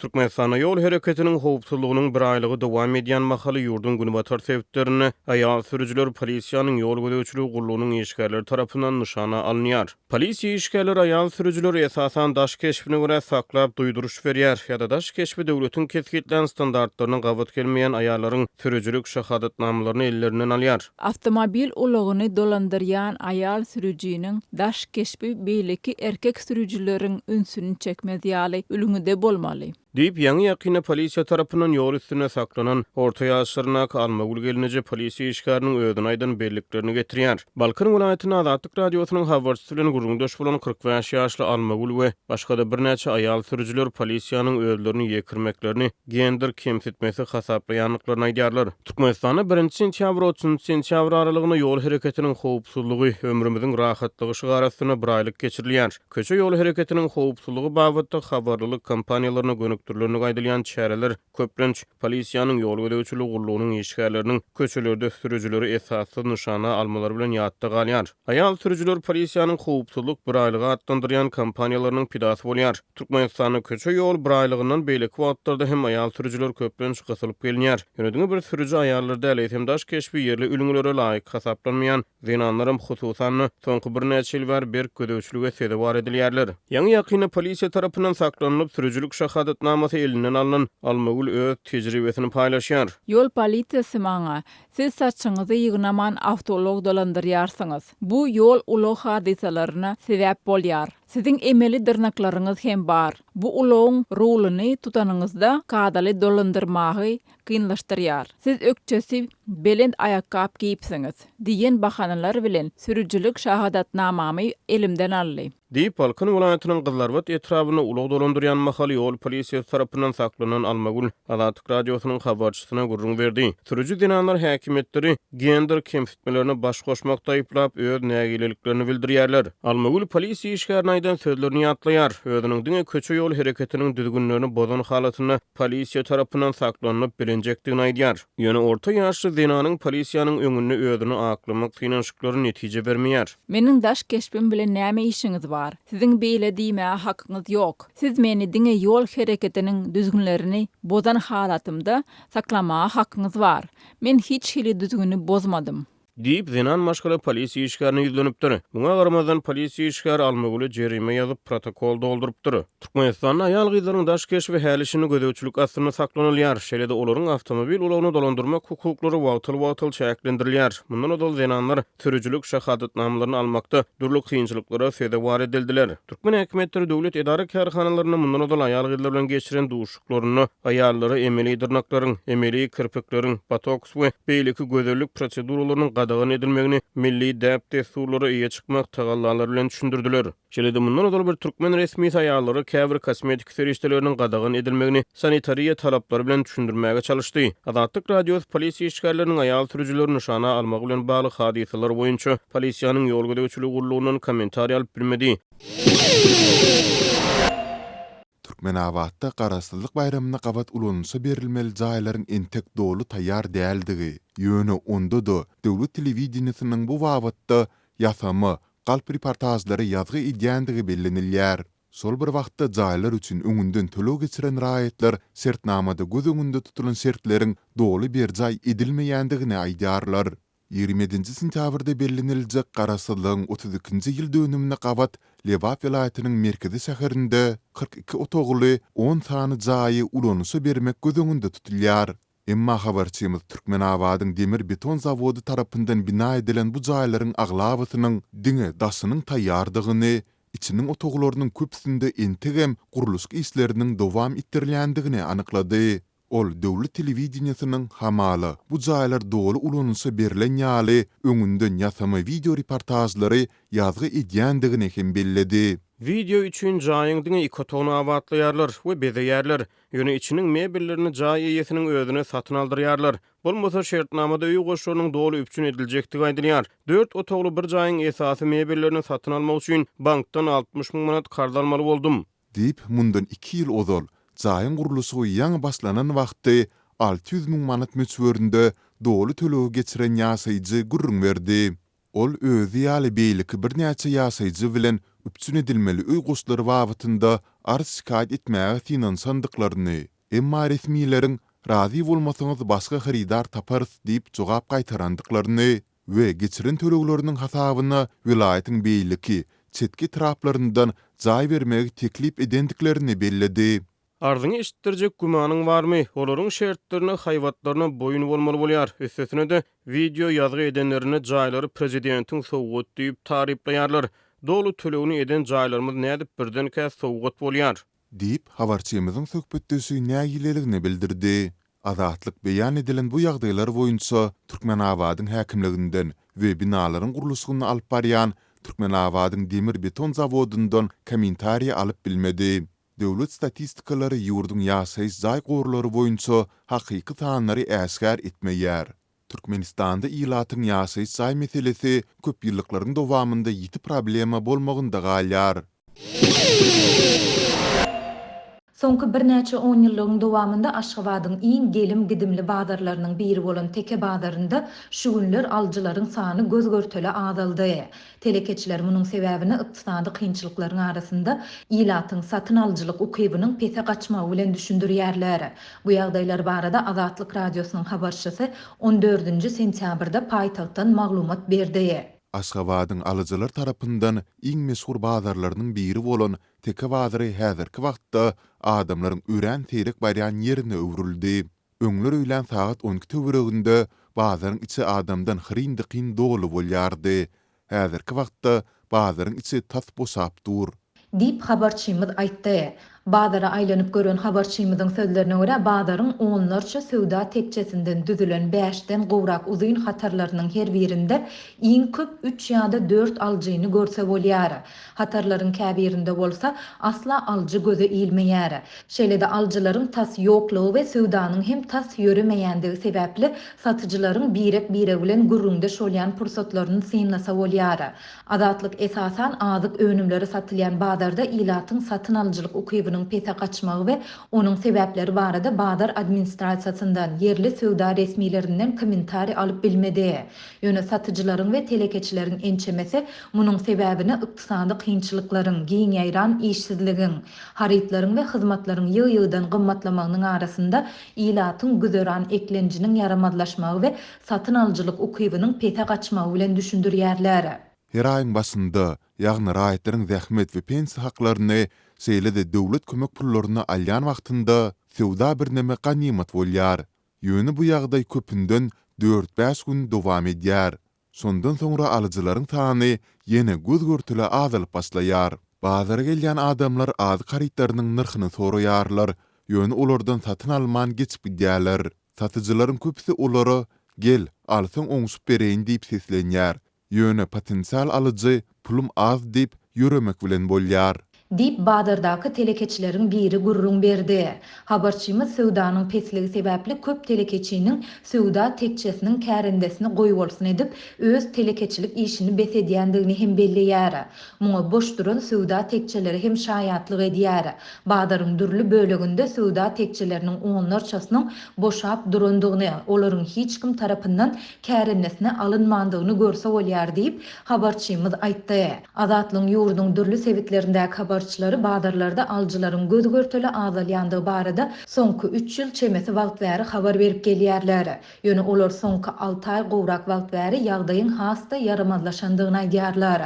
Türkmenistanda ýol hereketiniň howpsuzlygynyň bir aýlygy dowam edýän mahaly ýurduň günbatar sebitlerinde aýal sürüjiler polisiýanyň ýol gözegçiligi gullugynyň işgärleri tarapyndan nyşana alynýar. Polisiýa işgärleri aýal sürüjileri esasan daş keşbine görä saklap duýduryş berýär ýa-da daş keşbi döwletiň kesgitlän standartlaryna gabat gelmeýän aýallaryň sürüjilik şahadatnamalaryny ellerinden alýar. Awtomobil ulagyny dolandyrýan aýal sürüjiniň daş keşbi beýleki erkek sürüjileriň ünsüni çekmez ýaly ülňüde bolmaly. Diýip, ýaňy-ýakynda polisiýa tarapyndan ýol üstünde saklanan, orta ýaşlaryndaky Almagül gelneje polisiýa işgäriniň özüne aýdan belliklerini getirýär. Balkan welaýatynda Azatlyk Radiosynyň habarçysy bilen gürrüňdeş bolan 45 ýaşly Almagül we başga-da birnäçe aýal sürüjiler polisiýanyň özlerini ýekirmeklerini gender kemsitmesi hasaplaýandyklaryny aýdýarlar. Türkmenistanda birinji sentýabr otuzynjy sentýabr aralygynda ýol hereketiniň howpsuzlygy, ömrümiziň rahatlygy şygary astynda bir aýlyk geçirilýär. Köçe ýol hereketiniň howpsuzlygy babatda habarlylyk kampaniýalaryna gönükdirilendigi aýdylýan çäreler, köplenç, polisiýanyň ýol gözegçiligi gullugynyň işgärleriniň köçelerde sürüjileri esassyz nyşana almalary bilen ýatda galýar. Aýal sürüjiler polisiýanyň howpsuzlyk biraýlygy atlandyrýan kampaniýalarynyň pidasy bolýar. Türkmenistanda köçe ýol biraýlygyndan beýleki wagtlarda hem aýal sürüjiler köplenç gysylyp gelinýär. Ýöne diňe bir sürüji aýallar däl, eýsem daş keşbi ýerli ülňülere laýyk hasaplanmaýan zenanlaram hususan-da, soňky birnäçe ýyl bäri berk gözegçilige sezewar edilýärler. Ýaňy-ýakynda polisiýa tarapyndan saklanylyp, sürüjilik şahadatnamasy elinden alnan Almagül öz tejribesini paýlaşýar. Ýol polisiýasy maňa, Siz saçyňyzy ýygnaman awtoulag dolandyrýarsyňyz. Bu ýol-ulag hadysalaryna sebäp bolýar. Siziň emeli dyrnaklaryňyz hem bar. Bu ulagyň ruluny tutanyňyzda kadaly dolandyrmagy kynlaşdyrýar. Siz ökjesi belent aýakgap geýipsiňiz diýen bahanalar bilen sürüjilik şahadatnamamy elimden aldy. Diýip, Balkan welaýatynyň Gyzylarbat etrabynda ulag dolandyrýan mahaly ýol polisiýasy tarapyndan saklanan Almagül Azatlyk Radiosynyň habarçysyna gürrüň berdi. Sürüji zenanlar häkimiýetleri gender kemsitmelerine baş goşmakda aýyplap, öz nägileliklerini bildirýärler. Almagül polisiýa işgärine aýdan sözlerini ýatlaýar, özüniň diňe köçe-ýol hereketiniň düzgünlerini bozan halatynda polisiýa tarapyndan saklanylyp bilinjekdigini aýdýar. Ýöne orta ýaşly zenanyň polisiýanyň öňünde özüni aklamak synanyşyklary netije bermeýär. Meniň daş keşbim bilen näme işiňiz bar? Siziň beýle diýmäge hakyňyz ýok. Siz meni diňe ýol hereketiniň düzgünlerini bozan halatymda saklamaga hakyňyz bar. Men hiç hili düzgüni bozmadym. Diýip, zenan maşgala polisiýa işgärine ýüzlenipdir. Muňa garamazdan, polisiýa işgäri Almagüle jerime ýazyp, protokol doldurypdyr. Türkmenistanda aýal-gyzlaryň daş keşbi häli-şindi gözegçilik astynda saklanylýar. Şeýle-de olaryň awtomobil ulagyny dolandyrmak hukuklary wagtal-wagtal çäklendirilýär. Mundan ozal zenanlar sürüjilik şahadatnamalaryny almakda dürli kynçylyklara sezewar edildiler. Türkmen häkimiýetleri döwlet edara-kärhanalarynda mundan ozal aýal-gyzlar bilen geçiren duşuşyklarynda aýallara emeli dyrnaklaryň, emeli kirpikleriň, botoks we beýleki gözellik proseduralarynyň gadagan edilmegini milli däp-dessurlara eýe çykmak tagallalary bilen düşündirdiler. Şeýle-de mundan ozal bir türkmen resmisi aýallara käbir kosmetiki serişdeleriniň gadagan edilmegini sanitariýa talaplary bilen düşündirmäge çalyşdy. Azatlyk Radiosy polisiýa işgärleriniň aýal sürüjileri nyşana almagy bilen bagly hadysalar boýunça polisiýanyň ýol gözegçiligi gullugyndan kommentariý alyp bilmedi. Türkmenabatda Garaşsyzlyk baýramyna gabat ulanyşa berilmeli jaýlaryň entek doly taýýar däldigi, ýöne onda-da döwlet telewideniýesiniň bu babatda ýasama, galp reportažlary ýazgy edýändigi bellenilýär. Şol bir wagtda jaýlar üçin öňünden töleg geçiren raýatlar şertnamada göz öňünde tutulan şertleriň doly berjaý edilmeýändigini aýdýarlar. 27-nji sentýabrda belleniljek Garaşsyzlygyň 32-nji ýyl dönümine gabat Lebap welaýatynyň merkezi şäherinde 42 otagly on sany jaýy ulanyşa bermek göz öňünde tutulýar. Emma habarçymyz Türkmenabadyň demir-beton zawody tarapyndan bina edilen bu jaýlaryň aglabasynyň diňe daşynyň taýýardygyny, içiniň otaglarynyň köpüsinde entegem gurluşyk işleriniň dowam etdirilýändigini anyklady. Ol döwlet telewideniýesiniň hamala bu jaýlar doly ulanyşa berlen ýaly öňünden ýasama wideo reportažlary ýazgy edýändigini hem belledi. Wideo üçin jaýyň diňe iki otagyny abatlaýarlar we bezeýärler. Ýöne içiniň mebellerini jaý eýesiniň özüne satyn aldyrýarlar. Bolmasa, şertnamada öý goşlarynyň doly üpjün ediljekdigi aýdylýar. Dört otagly bir jaýyň esasy mebellerini satyn almak üçin bankdan 60 müň manat karz almaly boldum. Diýip, mundan iki ýyl ozal, jaýyň gurluşygy ýaňy başlanan wagty 600 müň manat möçberinde doly tölegi geçiren ýaşaýjy gürrüň berdi. Ol özi ýaly beýleki birnäçe ýaşaýjy bilen. üpjün edilmeli öý goşlary babatynda arz-şikaýat etmäge synanyşandyklaryny, emma resmileriň razy bolmasaňyz başga hyrydar taparys diýip jogap gaýtarandyklaryny we geçiren tölegleriniň hasabyna welaýatyň beýleki, çetki etraplaryndan jaý bermegi teklip edendiklerini belledi. Arzyňy eşitdirjek gümanyň barmy? Olaryň şertlerine, haýbatlaryna boýun bolmaly bolýar. Üstesine-de, wideo ýazgy edenlerinde jaýlary prezidentiň sowgat diýip taryplaýarlar. Doly tölegini eden jaýlarymyz nädip birdenkä sowgat bolýar? Diýip, habarçymyzyň söhbetdeşi nägileligini bildirdi. Azatlyk beýan edilen bu ýagdaýlar boýunça Türkmenabadyň häkimliginden we binalaryň gurluşygyny alyp barýan Türkmenabadyň demir-beton zawodyndan kommentariý alyp bilmedi. Döwlet statistikalary ýurduň ýaşaýyş jaý gorlary boýunça hakyky sanlary äşgär etmeýär. Türkmenistanda ilatyň ýaşaýyş jaý meselesi köp ýyllyklaryň dowamynda ýiti problema bolmagynda galýar. Soňky birnäçe onýyllygyň dowamynda Aşgabadyň iň gelim-gidimli bazarlarynyň biri bolan Teke bazarynda şu günler alyjylaryň sany göz-görtele azaldy. Telekeçiler munuň sebäbini ykdysady kynçylyklaryň arasynda ilatyň satyn alyjylyk ukybynyň pese gaçmagy bilen düşündirýärler. Bu ýagdaýlar barada Azatlyk Radiosynyň habarçysy on dördünji sentýabrda paýtagtdan maglumat berdi. Aşgabadyň alyjylar tarapyndan iň meşhur bazarlarynyň biri bolan Teke bazary häzirki wagtda adamlaryň örän seýrek barýan ýerine öwrüldi. Öňler öýlän sagat 12 töwereginde bazaryň içi adamdan hyryn-dykyn doly bolýardy. Häzirki wagtda bazaryň içi tas boşap dur. Diýip, habarçymyz aýtdy. Bazara aýlanyp gören habarçymyzyň sözlerine görä, bazaryň onlarça söwda tekjesinden düzülen bäşden gowrak uzyn hatarlarynyň her birinde iň köp üç ýa-da dört alyjyny görse bolýar. Hatarlaryň käbirinde bolsa, asla alyjy göze ilmeýär. Şeýle-de alyjylaryň tas ýoklugy we söwdanyň hem tas ýöremeýändigi sebäpli, satyjylaryň birek-biregi bilen gürrüňdeş bolýan pursatlaryny synlasa bolýar. Azatlyk esasan azyk önümleri satylýan bazarda ilatyň satyn alyjylyk ukybynyň pese gaçmagy we onuň sebäpleri barada bazar administrasiýasyndan, ýerli söwda resmilerinden kommentariý alyp bilmedi. Ýöne satyjylaryň we telekeçileriň ençemesi munuň sebäbini ykdysady kynçylyklaryň, giň ýaýran işsizligiň, harytlaryň we hyzmatlaryň ýygy-ýygydan gymmatlamagynyň arasynda ilatyň güzeran eklenjiniň ýaramazlaşmagy we satyn alyjylyk ukybynyň pese gaçmagy bilen düşündirýärler. Her aýyň başynda, ýagny raýatlaryň zähmet we pensiýa haklaryny, şeýle-de döwlet kömek pullaryny alýan wagtynda söwda birneme ganymat bolýar. Ýöne bu ýagdaý köpünden dört-bäş gün dowam edýär. Şondan soňra alyjylaryň sany ýene göz-görtele azalyp başlaýar. Bazara gelýän adamlar azyk harytlarynyň nyrhyny soraýarlar, ýöne olardan satyn alman geçip gidýärler. Satyjylaryň köpüsi olara Gel, alsaň oňşup bereýin diýip seslenýär. Ýöne potensial alyjy pulum az diýip, ýöremek bilen bolýar. Diýip, bazardaky telekeçileriň biri gürrüň berdi. Habarçymyz söwdanyň pesligi sebäpli köp telekeçiniň söwda tekjesiniň kärendesini goýbolsun edip, öz telekeçilik işini bes edýändigini hem belleýär. Muňa boş duran söwda tekjeleri hem şaýatlyk edýär. Bazaryň dürli böleginde söwda tekjeleriniň onlarçasynyň boşap durandygyny, olaryň hiç kim tarapyndan kärendesine alynmandygyny görse bolýar diýip, habarçymyz aýtdy. Azatlygyň ýurduň dürli sebitlerindäki habarçylary bazarlarda alyjylaryň göz-görtele azalýandygy barada soňky üç ýyl çemesi wagt bäri habar berip gelýärler. Ýöne olar soňky alty aý gowrak wagt bäri ýagdaýyň has-da ýaramazlaşandygyny aýdýarlar.